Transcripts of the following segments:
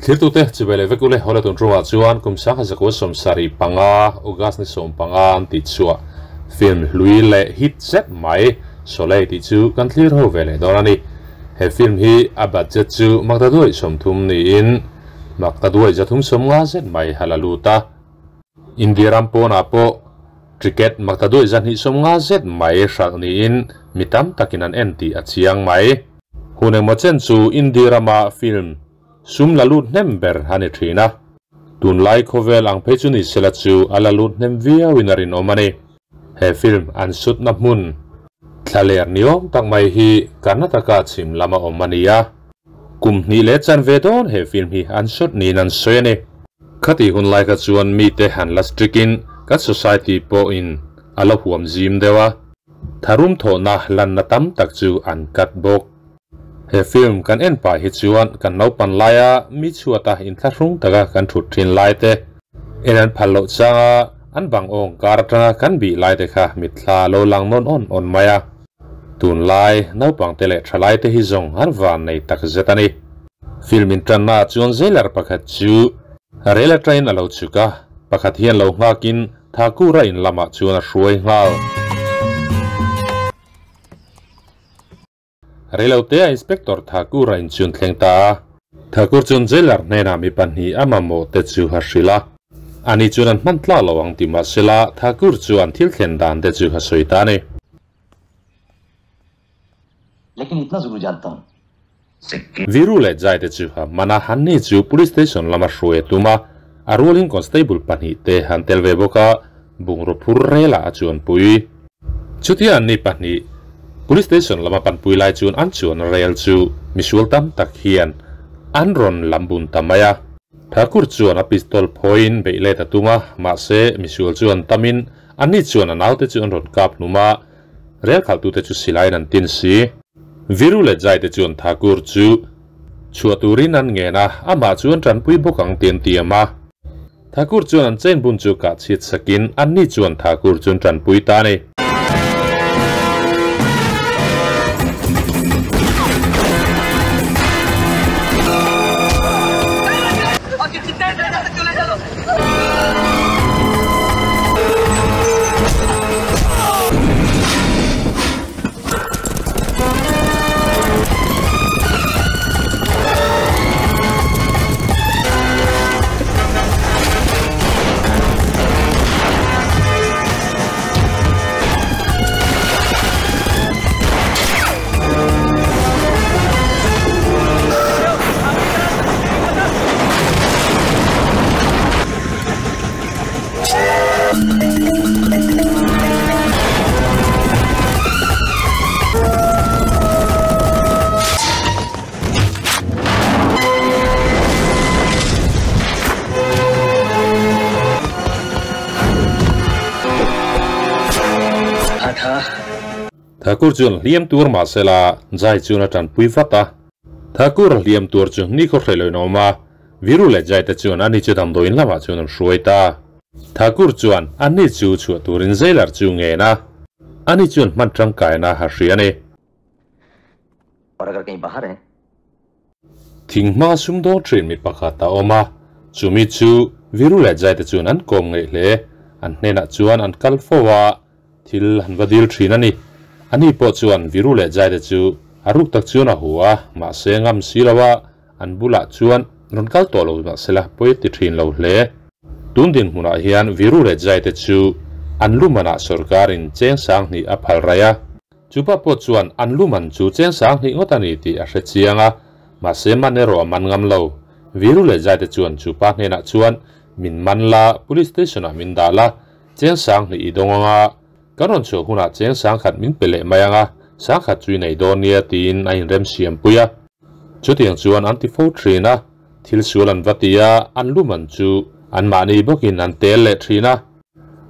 Thirtute chibai leh vek ule hawla tun tumah chuan kum 1975 August ni 15 an tih chhuah film hlui leh hit zet mai Sholay tih chu kan thlir ho ve leh dawn a ni. He film hi a budget chu maktaduai 30 niin maktaduai 350 zet mai a la lut a. India ram pawnah pawh ticket maktaduai 250 zet mai hralh niin mi tam takin an en tih a chiang mai. Hun engmaw chen chu India rama film sum la lut hnem ber a ni thin a. Tunlai khawvel ang phei chu ni sela chu a la lut hnem viauin a rinawm a ni. He film an sutna hmun thlaler ni awm tak mai hi Karnataka chhim lama awm a ni a. Kum hnih leh chan ve dawn he film hi an sut niin an sawi a ni. Khati hun lai kha chuan mite han la strikin kan society pawhin a la huam zim deuh a. Tharum thawhna lanna tam tak chu an cut bawk. He film kan en pah hi chuan kan naupan laia mi chhuata inthlahrung taka kan thut thin lai te, en an phal loh changa an bang awng kar atanga kan bih lai te kha mitthla lo lang nawn awn awn mai a. Tunlai naupang te leh thalai te hi zawng an van nei tak zet a ni. Film intanna ah chuan jailer pakhat chu rel atangin a lo chhuk a, pakhat hian lo nghakin Thakura in lamah chuan a hruai nghal. Reilote a Inspector Thakur a inchhun thleng ta a. Thakur chuan jailer hnenah mi pahnih a mamawh te chu a hrilh a. Ani chuan an hman tlak lo ang ti mahsela Thakur chuan thil thlen dan te chu a sawi ta a ni. Lekin itna zarur janta hoon. Viru leh Jai te chu a hman a, anni chu Police Station lama hruai a tum a, a rualin Constable pahnih te an tel ve bawk a, bungraw phur relah a chuanpui. Chutia anni pahnih Police Station lama panpui lai chuan an chuan rel chu misual tam tak hian an rawn lam bun ta mai a. Thakur chuan a pistol phawiin beih let a tum a, mahse misual chu an tamin anni chuan a naute chu an rawn kap hlum a, rel khalhtute chu silaiin an tin si. Viru leh Jai te chuan Thakur chu chhuah turin an ngen a, amah chu an tanpui bawk ang tih an tiam a. Thakur chuan an chain bun chu kah chhiat sakin anni chuan Thakur chu an tanpui ta a ni. Thakur chuan hliam tur mahsela Jai chuan a tanpui vat a. Thakur hliam tur chu nikhaw hre loin a awm a, Viru leh Jai te chuan ani chu damdawiin lamah chuan an hruai ta. Thakur chuan ani chu chhuah turin jailer chu ngen a, ani chuan hman tangkaina a hria a ni. Aur agar kahin bahar hain. Thing hmanga sumdawn thin mi pakhat a awm a, chumi chu Viru leh Jai te chuan an kawm ngeih hle. An hnenah chuan an kal fo a, thil an va dil thin a ni. Ani pawh chuan Viru leh Jai te chu a ruk tak chuan a hu a, mahse ngam si lo a, an bulah chuan rawn kal tawh lo mahsela pawi a ti thin lo hle. Tun dinhmunah hian Viru leh Jai te chu an lumanah sorkarin cheng 2000 a phal raih a. Chupa pawh chuan an luman chu cheng 2000 ngawt a ni tih a hre chiang a, mahse man erawh a man ngam lo. Viru leh Jai te chuan chupa hnenah chuan min man la, police station ah min dah la, cheng 2000 i dawng ang a, kan rawn chhuah hunah cheng 10,000 min pe leh mai ang a, 10,000 chu i nei dawn nia tiin a inremsiam pui a. Chutiang chuan an ti fo thin a, thil sual an va ti a, an luman chu anmahni bawkin an tel leh thin a,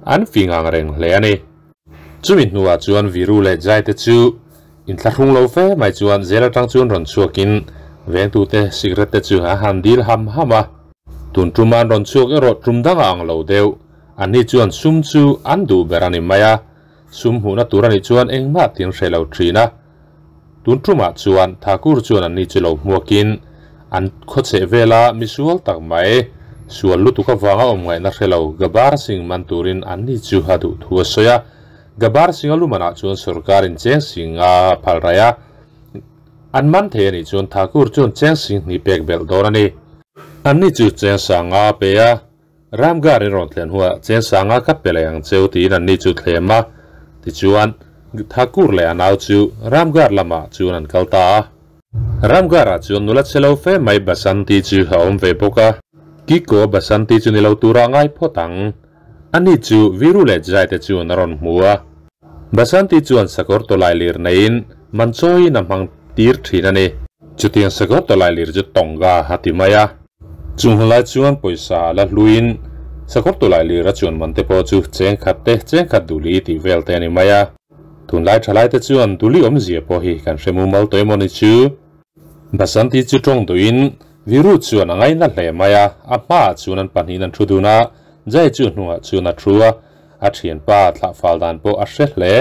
an fing ang reng hle a ni. Chumi hnuah chuan Viru leh Jai te chu inthlahrung lo fe mai chuan zel atang chuan rawn chhuakin vengtute cigarette te chu a han dil ham ham a. Tun tum an rawn chhuak erawh tum dangah ang lo deuh. Anni chuan sum chu an duh ber a ni mai a, sum hmuhna tur a nih chuan engmah tin hre lo thin a. Tun tumah chuan Thakur chuan anni chu lo hmuakin An khaw chheh vela misual tak mai sual lutuk avanga awm ngaihna hre lo Gabar Singh man turin an ni chu a duh thu a sawi a. Gabar Singh a lumanah chuan sorkarin cheng sing a phal raih a, an man thei a nih chuan Thakur chuan cheng sing hnih pek belh dawn a ni. An ni chu cheng sanga a pe a, Ramgarh in rawn thlen huah cheng sanga ka pe leh ang cheu tiin an ni chu thlem a. Tichuan, Thakur leh a nau chu Ramgarh lamah chuan an kal ta a. Ramgarh-ah chuan nula chhe lo fe mai Basanti chu a awm ve bawk a. Kiko Basanti chu ni lo tura ngai phawt ang. Ani chu Viru leh Jai te chuan a rawn hmu a. Basanti chuan sakawr tawlai lir neiin man chawiin a hmang tir thin a ni. Chutiang sakawr tawlai lir chu Tonga a ti mai a. Chung hun lai chuan pawisa a la hluin sakawr tawlai lir a chuan man te pawh chu cheng khat te, cheng khat duli tih vel te a ni mai a. Tunlai thalaite chuan duli awmzia pawh hi kan hre mumal tawh emaw ni chu? Basanti chu tawng duhin Viru chuan a ngaina hle mai a, a hmaah chuan an pahnihin an thu dun a, Jai chu hnungah chuan a thu a, a thianpa thlah fal dan pawh a hre hle.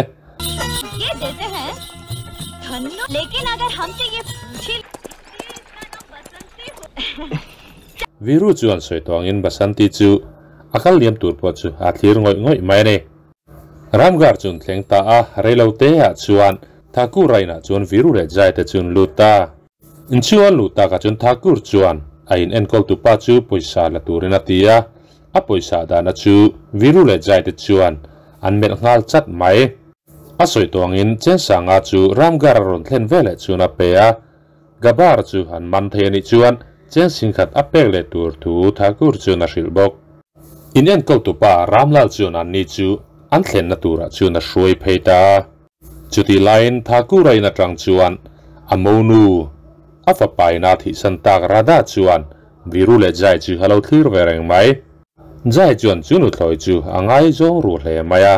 Viru chuan sawi tawngin Basanti chu a kal liam tur pawh chu a thlir ngawih ngawih mai a ni. Ramgarh chu an thleng ta a, reilo te ah chuan Thakur a inah chuan Viru leh Jai te chu an lut ta. In chu an luh takah chuan Thakur chuan a in enkawltu pa chu pawisa la turin a ti a, a pawisa dahna chu Viru leh Jai te chuan an melh nghal chat mai. A sawi tawngin Chensanga chu Ramgarh a rawn thlen veleh chuan a pe a, Gabar chu an man thei a nih chuan cheng singkhat a pek leh tur thu Thakur chuan a hrilh bawk. In enkawltu pa Ramlal chuan anni chu an thlenna turah chuan a hruai phei ta a. Chutih laiin Thakur a in atang chuan a monu a fapa ina a thihsan tak Radha chuan Viru leh Jai chu a lo thlir ve reng mai. Jai chuan chu nuthlawi chu a ngaizawng ru hle mai a.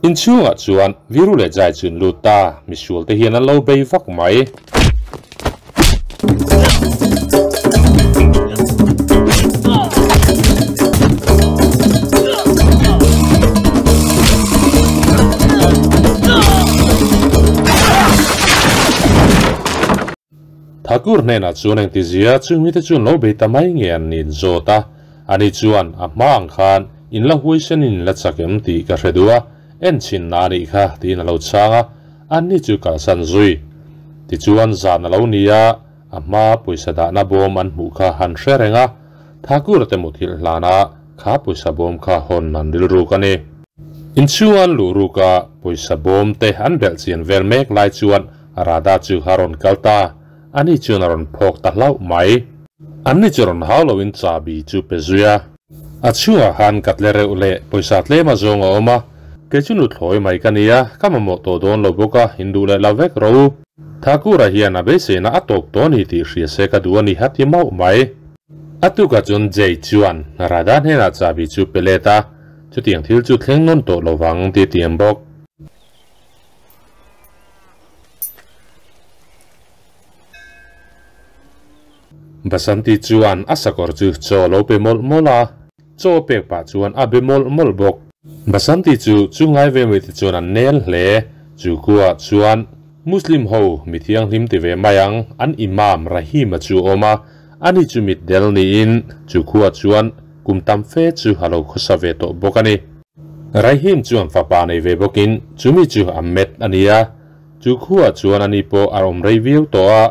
Inchhungah chuan Viru leh Jai chu an lut ta, misual te hian an lo bei vak mai. Thakur hnenah chuan engtizia chu mite chu an lo bei ta mai nge an ni in zawt a, ani chuan a hma ang khan in la huaisen in la chak em tih ka hre duh a, en chhin na anih kha tiin a lo chhang a, anni chu kalsan zui. Tichuan zan a lo ni a, a hma pawisa dahna bawm an hmuh kha han hre reng a, Thakur te muthilh hlana kha pawisa bawm kha hawn an rilruk a ni. Inchhung an luh ruk a, pawisa bawm te an belh chian vel mek lai chuan Radha chu a rawn kal ta, ani chuan a rawn phawk ta hlauh mai. Anni chu rawn hau loin chabi chu pe zui a. A chhungah khan ka tle reuh leh pawisa tlem a zawng a awm a, kei chu nuthlawi mai ka ni a, ka mamawh tawh dawn lo bawk a, in duh leh la vek rawh u. Thakura hian a beiseina a tawp tawh a ni tih hria se ka duh a ni a ti mauh mai. A tukah chuan Jay chuan Radha hnenah chabi chu pe let a, chutiang thil chu thleng nawn tawh lo vang ti tiam bawk. Basanti chuan a sakawr chu chaw lo pe mawlh mawlh a, chaw pek pah chuan a be mawlh mawlh bawk. Basanti chu chunglai ve mite chuan an nel hle, chu khuaah chuan Muslim ho mi thianghlim ti ve mai ang an Imam Rahim-a chu a awm a, ani chu mitdel niin chu khuaah chuan kum tam fe chu a lo khawsa ve tawh bawk a ni. Rahim chuan fapa nei ve bawkin chumi chu a met a ni a, chu khuaah chuan ani pawh a awm rei viau tawh a,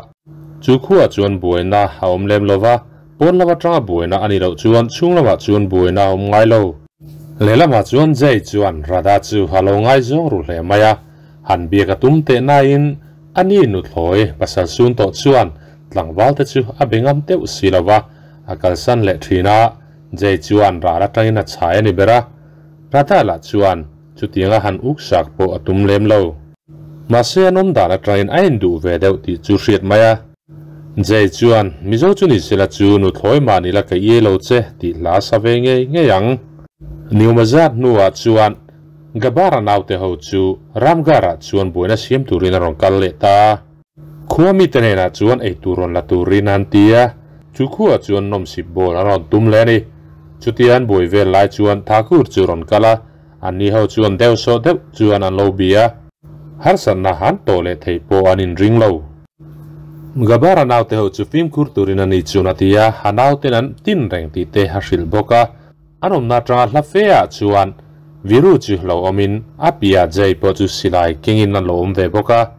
chu khuaah chuan buaina a awm lem lo va, pawn lam atanga buaina a nih loh chuan chhung lamah chuan buaina a awm ngai lo. Lehlamah chuan Jay chuan Radha chu a lo ngaizawng ru hle mai a, han biak a tum teh nain ani nuthlawi pasal sun tawh chuan tlangval te chu a be ngam deuh si lo va, a kalsan leh thin a, Jay chuan ral atangin a chhai a ni ber a, Radha lah chuan chutianga han uk sak pawh a tum lem lo. Mahse an awm dan atangin a induh ve deuh tih chu hriat mai a. Jay chuan, Mizo chu ni sela chu nuthlawi mah ni la ka iai lo che tih hla sa ve ngei ngei ang. Niumazat hnuah chuan Gabara naute ho chu Ramgarh-ah chuan buaina siam turin a rawn kal leh ta a. Khua mite hnenah chuan eitur rawn la turin an ti a, chu khuaah chuan nawmsip bawl an rawn tum leh a ni. Chutia an buai vel lai chuan Thakur chu rawn kal a, anni ho chuan deuh sawh deuh chuan an lo bia. Harsatna han tawh leh theih pawh an inring lo. Gabara naute ho chu fimkhur turin ani chuan a ti a, a nauten an tin reng tih te a hrilh bawk a. An awmna atanga hla fe ah chuan Viru chu lo awmin a piah Jay pawh chu silai kengin a lo awm ve bawk a.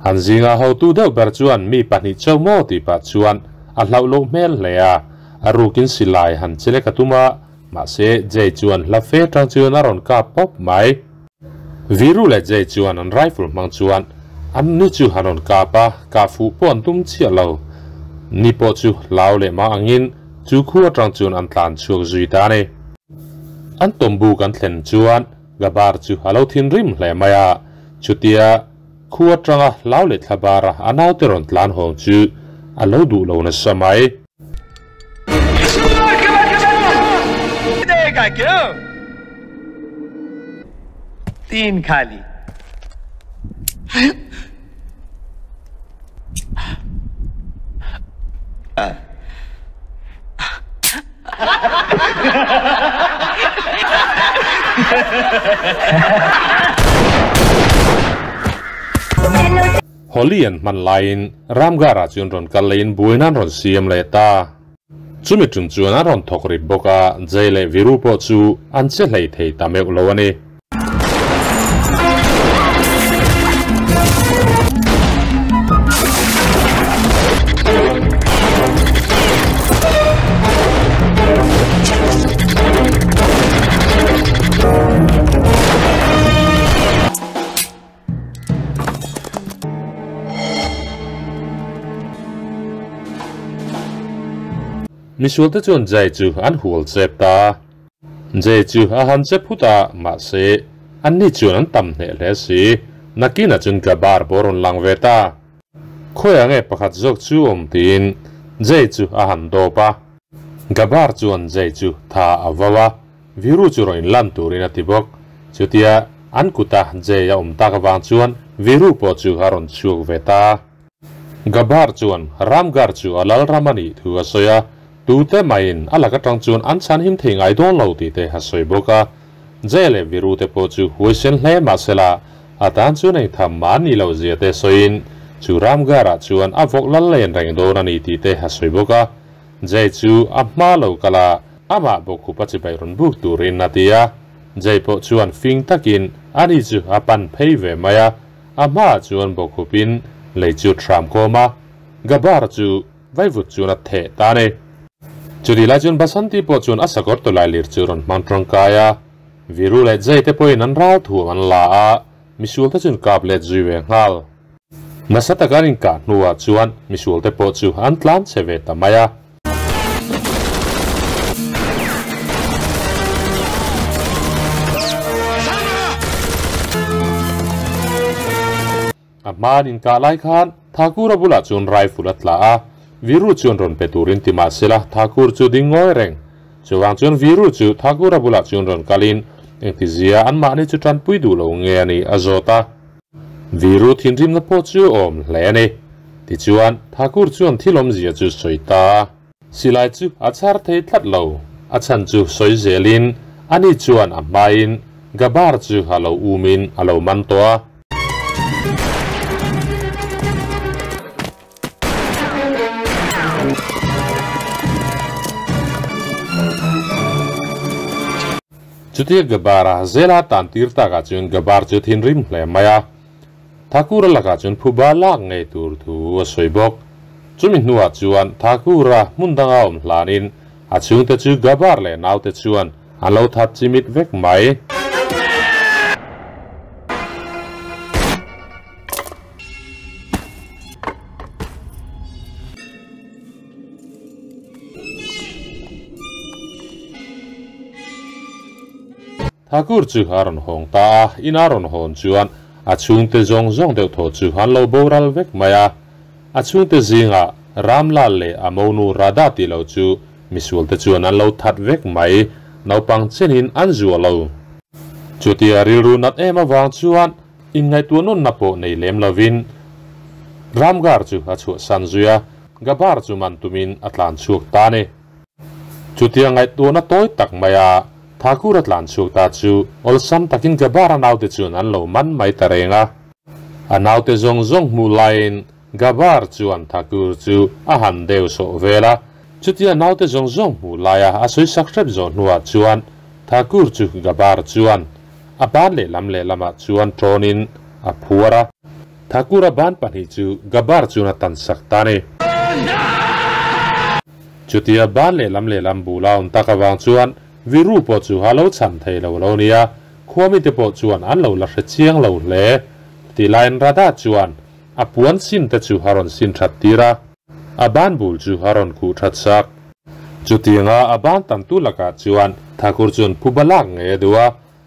An zinga hotu deuh ber chuan mi pahnih chauh maw tih pah chuan a hlauh loh hmel hle a, a rukin silai han che lek a tum a, mahse Jay chuan hla fe tang chuan a rawn kap pawp mai. Viru leh Jay chuan an rifle hmang chuan an ni chu an rawn kap a, kah fuh pawh an tum chiah lo. Ni pawh chu hlau leh mah angin chu khu atang chuan an tlan chhuak zui ta a ni. An tawmbuk an thlen chuan Gabar chu a lo thinrim hle mai a, chutia khu atanga hlau leh thla bara a naute rawn tlan hawng chu a lo duh lo nasa mai. Holi an hman laiin Ramgarh-ah chuan rawn kal leiin buaina an rawn siam leh ta. Chumi tum chuan an rawn thawk rip bawk a, Jay leh Viru pawh chu an che hlei thei ta meuh lo a ni. Misualte chuan Jay chu an hual chep ta. Jay chu a han che phut a, mahse, anni chuan an tam hneh hle si. Nakinah chuan Gabar pawh a rawn lang ve ta. Khawiah nge pakhat zawk chu awm tiin Jay chu a han dawp a. Gabar chuan Jay chu tha a vau a, Viru chu rawn inlan turin a ti bawk. Chutia an kuta Jay a awm tak avang chuan Viru pawh chu a rawn chhuak ve ta. Gabar chuan Ramgarh chu a lal ram a nih thu a sawi a, tute maiin a lak atang chuan an chhan him thei ngai dawn lo tih te a sawi bawk a. Jay leh Viru te pawh chu huaisen hle mahsela a tan chuan eng tham mah an nih loh zia te sawiin chu Ramgarh ah chuan a vawk lal len reng dawn a ni tih te a sawi bawk a. Jay chu a hma lo kal a, amah bawkkhup a chibai rawn buk turin a ti a. Jay pawh chuan fing takin ani chu a pan phei ve mai a. A hmaah chuan bawkhupin lei chu thram khawm a, Gabar chu vaivut chuan a theh ta a ni. Chutih lai chuan Basanti pawh chuan a sakawr tawlai lir chu rawn hmang tangkai a, Viru leh Jay te pawhin an ral thuam an la a, misual te chuan kap let zui ve nghal. Nasa taka an inkah hnuah chuan misual te pawh chu an tlan chhe ve ta mai a. A hmaan inkah lai khan Thakur-a bulah chuan rifle a tla a, Viru chuan rawn pe turin ti mah sela Thakur chu ding ngawi reng. Chuvang chuan Viru chu Thakur-a bulah chuan rawn kalin engtizia anmahni chu tanpui duh lo nge a nih a zawt a. Viru thinrimna pawh chu awm hle a ni. Tichuan, Thakur chuan thil awmzia chu sawi ta a. Silai chu a chhar thei tlat lo. A chhan chu sawi zelin ani chuan a hmain Gabar chu a lo umin a lo man tawh a. Chutia Gabar-a zela tan tir takah chuan Gabar chu thinrim hle mai a, Thakura lakah chuan phuba lak ngei tur thu a sawi bawk. Chumi hnuah chuan Thakura hmun danga awm hlanin a chhungte chu Gabar leh naute chuan an lo that chimit vek mai. Thakur chu a rawn hawng ta a, in a rawn hawn chuan a chhungte zawng zawng deuh thaw chu an lo boral vek mai a. A chhungte zingah Ramlal leh a monu Radha tih lo chu misualte chuan an lo that vek mai, naupang chenin an zuah lo. Chutia rilru nat em avang chuan Inngaihtuah nunna pawh nei lem lovin Ramgarh chu a chhuahsan zui a, Gabar chu man tumin a tlan chhuak ta a ni. Chutia ngaihtuahna tawi tak maia Thakur a tlan chhuak ta chu awlsam takin Gabar-a naute chuan an lo man mai ta reng a. A naute zawng zawng hmuh laiin Gabbar chuan Thakur chu a han deu sawh vel a, chutia naute zawng zawng hmuh laia a sawi sak hrep zawh hnuah chuan Thakur chu Gabbar chuan a ban lehlam lehlamah chuan tawnin a phuar a. Thakur-a ban pahnih chu Gabbar chuan a tan sak ta a ni. Chutia ban lehlam lehlam bula awm tak avang chuan Viru pawh chu a lo chhan thei lo lo nia, khuamite pawh chuan an lo la hre chiang lo hle. Tih laiin Radha chuan a puan sin te chu a rawn sin that tir a, a ban bul chu a rawn khuh that sak. Chutianga a ban tantu lakah chuan Thakur chuan phuba lak ngei a duh a,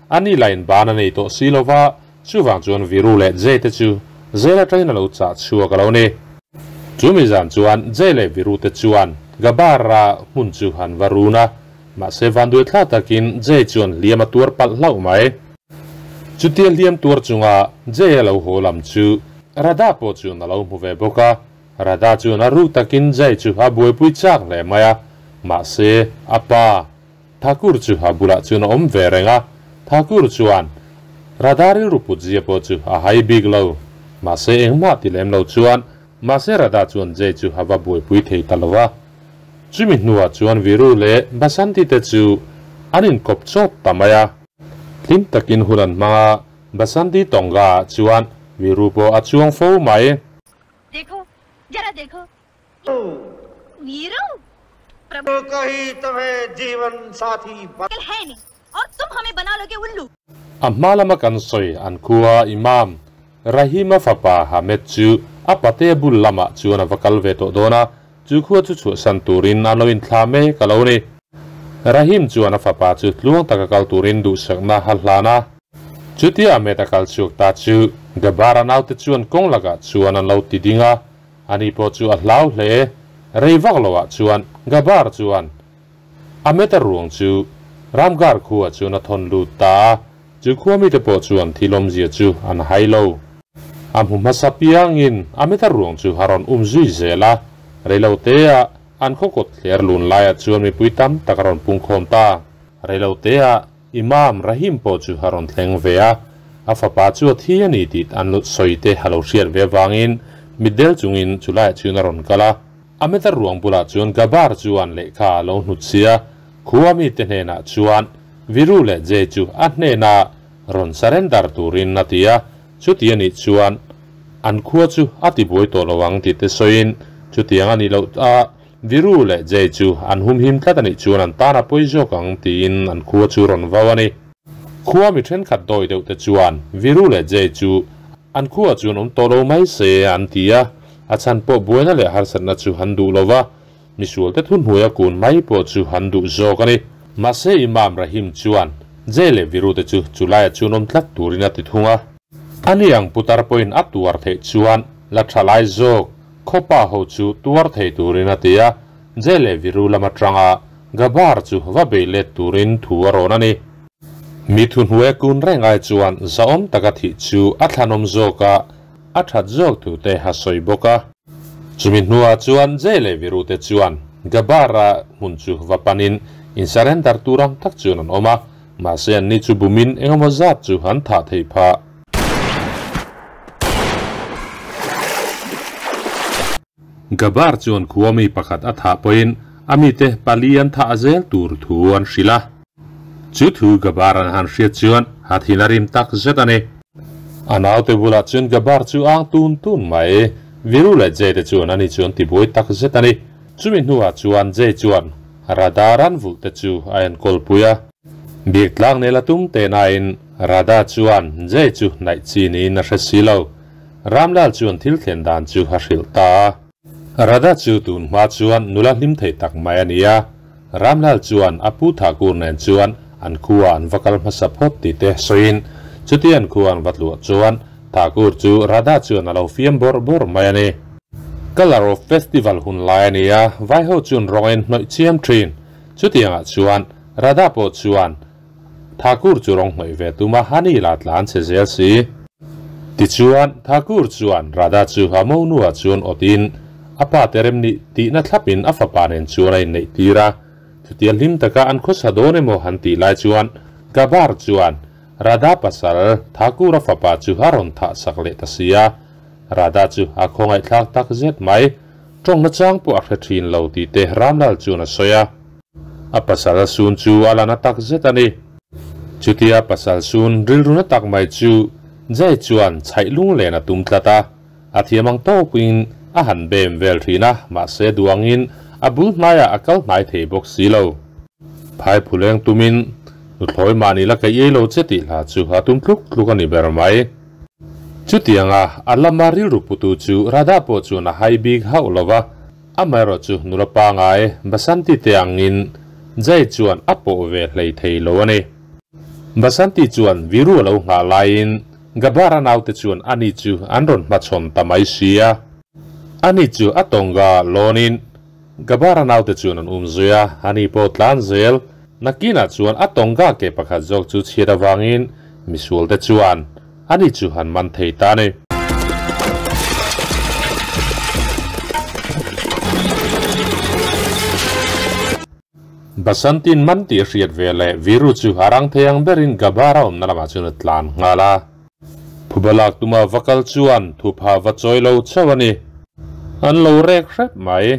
ani lain ban a nei tawh si lo va, chuvang chuan Viru leh Jay te chu zel atangin a lo chah chhuak a lo ni. Chumi zan chuan Jay leh Viru te chuan Gabara hmun chu an va run a, mahse vanduai thla takin Jay chuan hliam a tuar palh hlauh mai. Chutia hliam tuar chunga Jay a lo haw lam chu Radha pawh chuan a lo hmu ve bawk a, Radha chuan a ruk takin Jay chu a buaipui chak hle mai a, mahse a pa Thakur chu a bulah chuan a awm ve reng a, Thakur chuan Radha rilru put zia pawh chu a hai bik lo. Mahse engmah ti lem lo chuan mahse Radha chuan Jay chu a va buaipui thei ta lo va. Chumi hnuah chuan Viru leh Basanti te chu an inkawp chawt ta mai a. Hlim takin hun an hmang a, Basanti Tonga ah chuan Viru pawh a chuang fo mai. Dekho, jara dekho, Viru, Prabhu. A hma lama kan sawi an khua Imam Rahima fapa Hamed chu a pate bul lamah chuan a va kal ve tawh dawn a, chu khua chu chhuahsan turin an lo inthlah mek a lo ni. Rahim chuan a fapa chu tluang taka kal turin duhsakna a hlan a. Chutia Ahmed a kal chhuak ta chu Gabara naute chuan kawng lakah chuan an lo ti ding a, ani pawh chu a hlau hle. Rei vak loah chuan Gabbar chuan Ahmed-a ruang chu Ramgarh khua chuan a thawn lut ta a, chu khua mite pawh chuan thil awmzia chu an hai lo. A hmu hmasa piangin Ahmed-a ruang chu a rawn um zui zel a, reilotea an khaw kawt thler lun laiah chuan mipui tam tak a rawn pungkhawm ta. Reilotea Imam Rahim pawh chu a rawn thleng ve a, a fapa chu a thi a ni tih an lut sawi te a lo hriat ve avangin mitdel chungin chulaiah chuan a rawn kal a. Ahmed-a ruang bulah chuan Gabbar chuan lehkha a lo hnutchhi a, khua mite hnenah chuan Viru leh Jay chu a hnena rawn surrender turin a ti a, chuti a nih chuan an khua chu a tibuai tawh lo ang tih te sawiin chutiang a nih loh a Viru leh Jay chu an humhim tlat a nih chuan an tan a pawi zawk ang tiin an khua chu rawn vau a ni. Khua mi thenkhat dawi deuh te chuan Viru leh Jay chu an khuaah chuan awm tawh lo mai se an ti a, a chhan pawh buaina leh harsatna chu an duh lo va, misual te thuhnuaia kun mai pawh chu an duh zawk a ni. Mahse Imam Rahim chuan Jay leh Viru te chu chulaiah chuan awm tlat turin a ti thung a. Ani ang putar pawhin a tuar theih chuan la tha lai zawk Khawpa ho chu tuar thei turin a ti a, Jay leh Viru lam atanga Gabbar chu va bei let turin thu a rawn a ni. Mi thuhnuai kun reng ai chuan zahawm taka thih chu a thlanawm zawk a, a that zawk thu te a sawi bawk a. Chumi hnuah chuan Jay leh Viru te chuan Gabbar-a hmun chu va panin in surrender tur ang tak chuan an awm a, mahse anni chu bumin engemaw zat chu an thah theih phah. Gabbar chuan khua mi pakhat a thah pawhin a mite pali an thah zel tur thu an hrilh a. Chu thu Gabbar an han hriat chuan a thin a rim tak zet a ni. A naute bulah chuan Gabbar chu ang tun tun mai. Viru leh Jay te chuan ani chu an tibuai tak zet a ni. Chumi hnuah chuan Jay chuan Radha ran vulh te chu a enkawl pui a. Biak tlang nel a tum teh nain Radha chuan Jay chu hnaih chi niin a hre si lo. Ramlal chuan thil thlen dan chu a hrilh ta a. Radha chu tun hma chuan nula hlim thei tak mai a ni a. Ramlal chuan a pu Thakur nen chuan an khua an va kal hmasa phawt tih te sawiin chuti an khua an va tluah chuan Thakur chu Radha chuan a lo fiam bawrh bawrh mai a ni. Colour of Festival hun lai a ni a, vaiho chuan rawng a inhnawih chiam thin. Chutiangah chuan Radha pawh chuan Thakur chu rawng hnawih ve tum a, Hani la tlan che zel si. Tichuan, Thakur chuan Radha chu a monuah chuan awtin a pa te rem nih tihna thlapin a fapa nen chuan a inneih tir a. Chutia hlim taka an khawsa dawn emaw han tih lai chuan Gabar chuan Radha pasal Thakur-a fapa chu a rawn thah sak leh ta si a. Radha chu a khawngaihthlak tak zet mai. Tawng nachang pawh a hre thin lo tih te Ramlal chuan a sawi a. A pasal a sun chu a la na tak zet a ni. Chutia pasal sun rilru na tak mai chu Jai chuan chhaih lung len a tum tlat a. A thiam ang tawkin a han bem vel thin a, mahse duangin a bul hnaiah a kal hnai thei bawk si lo. Phai phuleng tumin nuthlawi mahni la ka iai lo che tih hla chu a tum tluk tluk a ni ber mai. Chutianga a lama rilru putu chu Radha pawh chuan a hai bik hauh lo va, amaherawh chu nula pangai Basanti te angin Jai chuan a pawh ve hlei thei lo a ni. Basanti chuan Viru a lo nghah laiin Gabara naute chuan ani chu an rawn hmachhawn ta mai si a. Ani chu a tawnga lawnin Gabara naute chuan an um zui a, ani pawh tlan zel. Nakinah chuan a tawnga ke pakhat zawk chu chhiat avangin misualte chuan ani chu han man thei ta a ni. Basantin man tih a hriat ve leh Viru chu a rang thei ang berin Gabara awmna lamah chuan a tlan nghal a. Phuba lak tuma va kal chuan thupha va chawi lo chauh a ni. An lo rek hrep mai.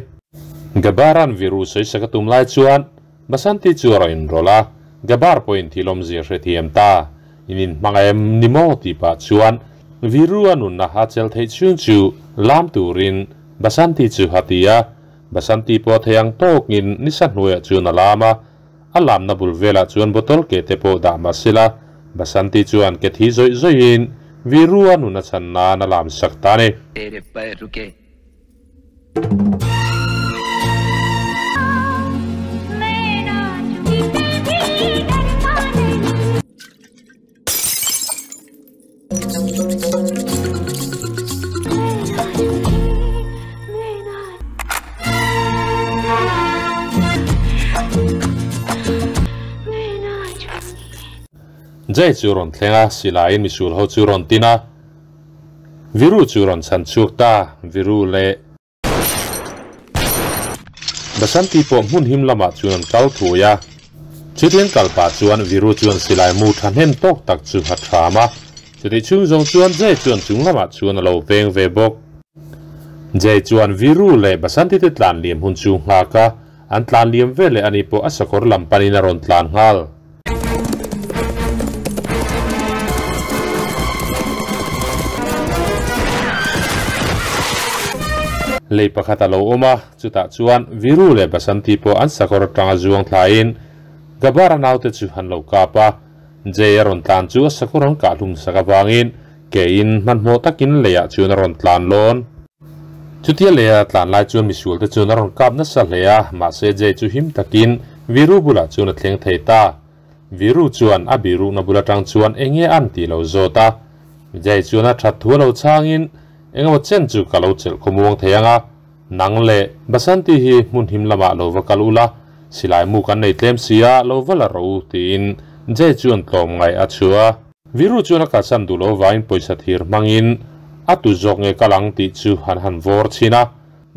Gabaran Viru sawisak a tum lai chuan Basanti chu a rawn inrawlh a, Gabar pawhin thil awmzia hrethiam ta. In inhmang em ni maw tih pah chuan Viru a nunna a chel theih chhung chu lam turin Basanti chu a ti a. Basanti pawh a thei ang tawkin nisa hnuaiah chuan a lam a, a lamna bul velah chuan bottle ke te pawh dah mah sela Basanti chuan ke thi zawih zawihin Viru a nun a chhan nan a lam sak ta a ni. Tere pair ruke. Jay chu rawn thleng a, silaiin misual ho chu rawn tin a, Viru chu rawn chhan chhuak ta, Viru leh. Basanti pawh hmun him lamah chuan an kal thuai a. Chutiang kal pah chuan Viru chuan silai mu thahnem tawk tak chu a tham a. Chutih chhung zawng chuan Jay chuan chung lamah chuan a lo veng ve bawk. Jay chuan Viru leh Basanti te tlan liam hun chu nghak a, an tlan liam veleh ani pawh a sakawr lam panin a rawn tlan nghal. Lei pakhat a lo awm a, chutah chuan Viru leh Basanti pawh an sakawr atanga zuang thlaiin Gabara naute chu an lo kap a. Jay a rawn tlan chu a sakawr an kah hlum sak avangin kein hmanhmawh takin leiah chuan a rawn tlan lawn. Chutia leia tlan lai chuan misualte chuan a rawn kap nasa hle a, mahse Jay chu him takin Viru bulah chuan a thleng thei ta. Viru chuan a biruhna bul atang chuan eng nge an tih lo zawt a. Jay chuan a that thu a lo chhangin, Engemaw chen chu ka lo chelh khawmuang thei ang a, nang leh Basanti hi hmun him lamah lo va kal ula, silai mu kan nei tlem si a, lo va la rawh u, tiin Jay chuan tlawmngaih a chhuah a. Viru chuan a kalsan duh lo vangin pawisa thir hmangin a tu zawk nge kal ang tih chu an han vawr chhin a,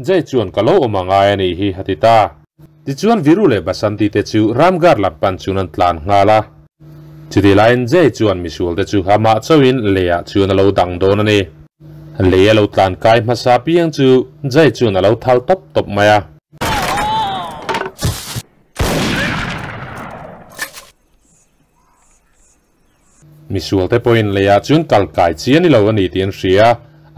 Jay chuan ka lo awm a ngai a nih hi a ti ta. Tichuan Viru leh Basanti te chu Ramgarh lam pan chuan an tlan nghal a. Chutih laiin Jay chuan misual te chu amah chauhin leiah chuan a lo dang dawn a ni. Lei a lo tlan kai hmasa piang chu Jay chuan a lo thal tawp tawp mai a. Misualte pawhin leiah chuan kal kai chi a ni lo a ni tih an hria.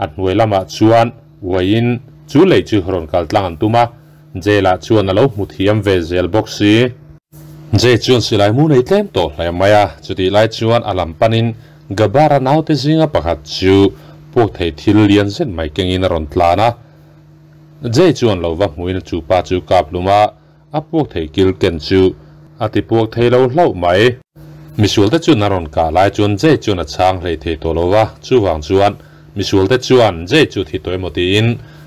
A hnuai lamah chuan uaiin chu lei chu rawn kal tlang an tum a, Jay-lah chuan a lo hmu thiam ve zel bawk si. Jay chuan silai mu nei tlem tawh hle mai a, chutih lai chuan a lam panin Gabara naute zinga pakhat chu puak thei thil lian zet mai kengin a rawn tlan a. Jay chuan lo va hmuin chu pa chu kap hlum a, A puak thei kil ken chu a ti puak thei lo hlauh mai. Misualte chuan a rawn kah lai chuan Jay chuan a chhang hlei thei tawh lo va, chuvang chuan misualte chuan Jay chu thi tawh emaw tiin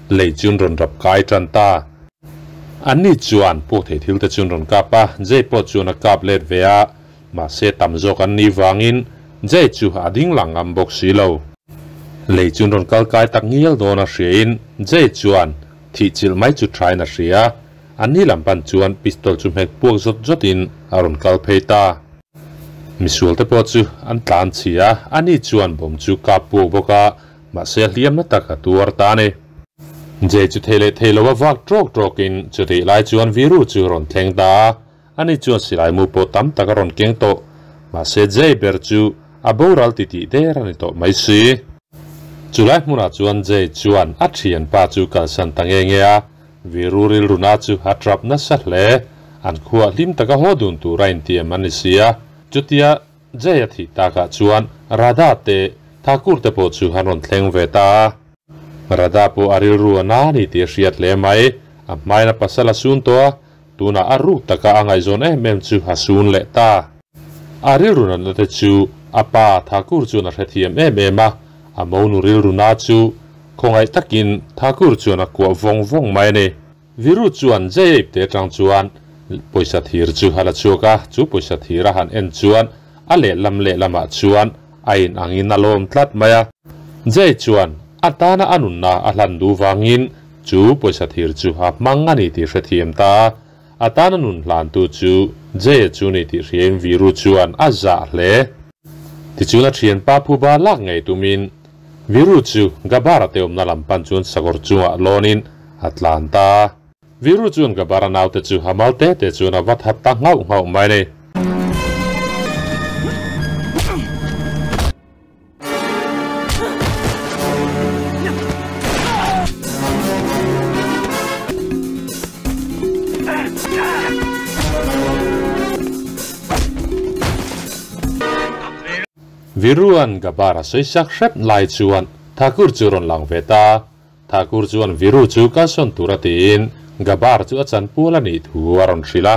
lei chuan rawn rap kai tan ta. Anni chuan puak thei thil te chuan rawn kap a, Jay pawh chuan a kap let ve a, mahse tam zawk an nih vangin Jay chu a ding lang ngam bawk si lo. Lei chuan rawn kal kai tak ngial dawn a hriain Jay chuan thih chilh mai chu thain a hria. A ni lam pan chuan pistol chu hmet puak zawt zawtin a rawn kal phei ta. Misualte pawh chu an tlan chhi a, a ni chuan bawm chu kap puak bawk a, Mahse a hliam na tak a tuar ta a ni. Jay chu thei leh thei lo a vak trawk trawkin chutih lai chuan Viru chu rawn thleng ta a, ani chuan silai mu pawh tam tak a rawn keng tawh. Mahse Jay ber chu a boral titih der a ni tawh mai si. Chulai hmunah chuan Jay chuan a thianpa chu kalsan ta nge nge a, Viru rilruna chu a trap nasa hle. An khuah hlim taka haw dun tur a intiam a ni si a, chutia Jay a thih takah chuan Radha te Thakur te pawh chu an rawn thleng ve ta a. Radha pawh a rilru a na ni tih a hriat hle mai. A hmain a pasal a sun tawh a, tunah a ruk taka a ngaihzawn em em chu a sun leh ta. A rilru natna te chu a pa Thakur chuan a hrethiam em em a, a monu rilru na chu khawngaih takin Thakur chuan a kuah vawng vawng mai a ni. Viru chuan Jay te atang chuan pawisa thir chu a la chhuak a, chu pawisa thir a han en chuan a lehlam lehlamah chuan a in angin a lawm tlat mai a. Jay chuan a tana a nunna a hlan duh vangin chu pawisa thir chu a hmang a ni tih hrethiam ta a, a tana nun hlantu chu Jay-a chu ni tih hriain Viru chuan a zah hle. Tichuan a thianpa phuba lak ngei tumin Viru chu Gabara te awmna lam pan chuan sakawr chungah lawnin a tlan ta a. Viru chuan Gabara naute chu a mal te te chuan a va that ta nghauh nghauh mai a ni. Viruan Gabar a sawi sak hrep lai chuan Thakur chu rawn lang ve ta. Thakur chuan Viru chu kalsawn tura tiin Gabar chu a chanpual a nih thu a rawn hrilh a.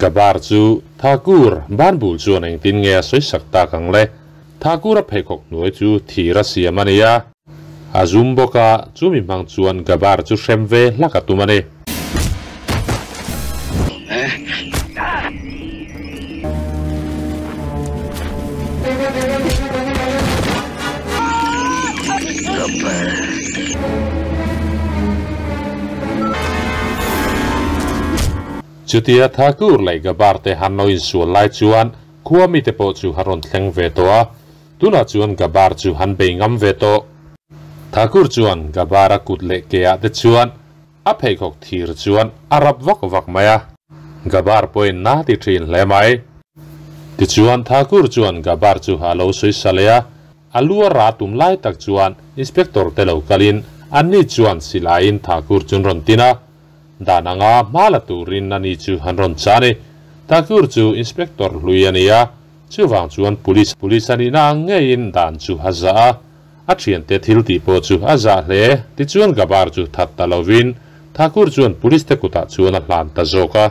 Gabar chu Thakur banbul chuan engtin nge a sawi sak tak ang le? Thakur a pheikhawk hnuai chu thir a siam a ni a. A zum bawk a, chumi hmang chuan Gabar chu hrem ve hlak a tum a ni. Chutia Thakur leh Gabar te han lo insual lai chuan khua mite pawh chu a rawn thleng ve tawh a, tunah chuan Gabar chu han bei ngam ve tawh. Thakur chuan Gabar a kut leh ke ah te chuan A pheikhawk thir chuan a rap vak vak mai a, Gabar pawhin na ti thin hle mai. Tichuan Thakur chuan Gabar chu a lo sawi sa leh a, a lu a rah tum lai tak chuan Inspector te lo kalin anni chuan silaiin Thakur chu an rawn tin a, dan anga hma la turin ani chu an rawn chan i. Thakur chu Inspector hlui a ni a, chuvang chuan Police Police a nihna ang ngeiin dan chu a zah a, A thiante thil tih pawh chu a zah hle. Tichuan Gabar chu that ta lovin Thakur chuan police te kutah chuan a hlan ta zawk a.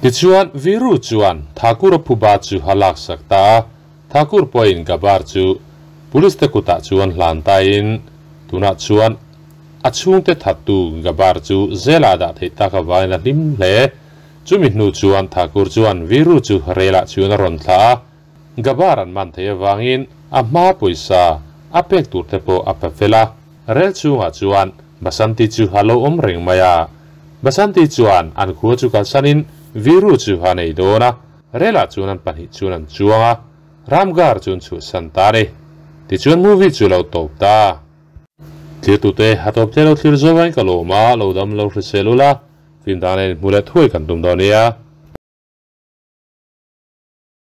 Tichuan Viru chuan Thakur a phuba chu a laksak ta a, Thakur pawhin Gabar chu police te kutah chuan hlan tain tunah chuan a chhungte thattu Gabar chu zela dah theih tak avangin a hlim hle. Chumi hnu chuan Thakur chuan Viru chu relah chuan a rawn thlah a. Gabar an man theih avangin a hma pawisa a pek tur te pawh a pe fel a, rel chhungah chuan Basanti chu a lo awm reng mai a. Basanti chuan an khua chu kalsanin Viru chu a nei dawn a, relah chuan an pahnih chuan an chuang a, Ramgarh chu an chhuahsan ta a ni. Tichuan movie chu a lo tawp ta. Thirtute a tawp thei lo thlir zawngin ka lawm a, lo dam lo hrisel ula, fim dan a inhmu leh thuai kan tum dawn nia.